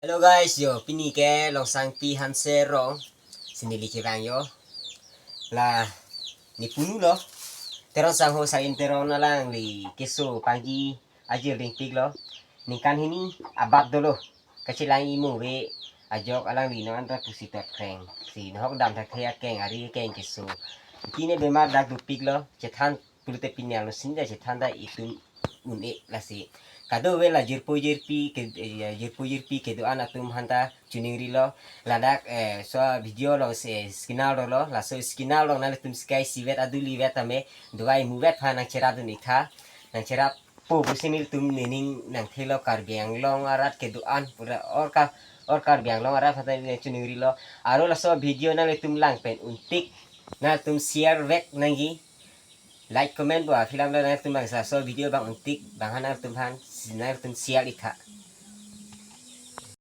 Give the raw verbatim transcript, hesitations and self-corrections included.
Hello guys, yo, pini ke Longsangpi Hanse Rong, si neli kevang yo. La, ne punu lo. Teron sangho Sain Teron alangli keso pangji ajir dingpik lo. Ningkan hini abat dolo. Kachelang imo ve ajok alangli non anta pusi tot kreng. Si nohok dam thak the akeng ari akeng keso. Kine bemar dak dopik lo. Chethan pulote pini arlosin ta chethan ta itum un-e lasi. Kadokave la jirpo jirpi ke, eh, jirpo jirpi kedo-an atum aphanta choningri lo. Ladak, eh, laso video along si scanner dolo, laso scanner along nanglitum sky sivet aduli vet tame, dovai muvet aphan nangcherap dun ik tha, nangcherappo pusi nelitum nening nangthelo Karbi Anglong arat kedo-an pura or ka, or Karbi Anglong arat aphanta neli choningri lo. Aro laso video nanglitum lang pen untik, nanglitum share vek nangji. Like, comment bo aphi alam lo, nanglitum bang laso video bang untik, bang han nanglitum aphan, nanglitum share ik tha.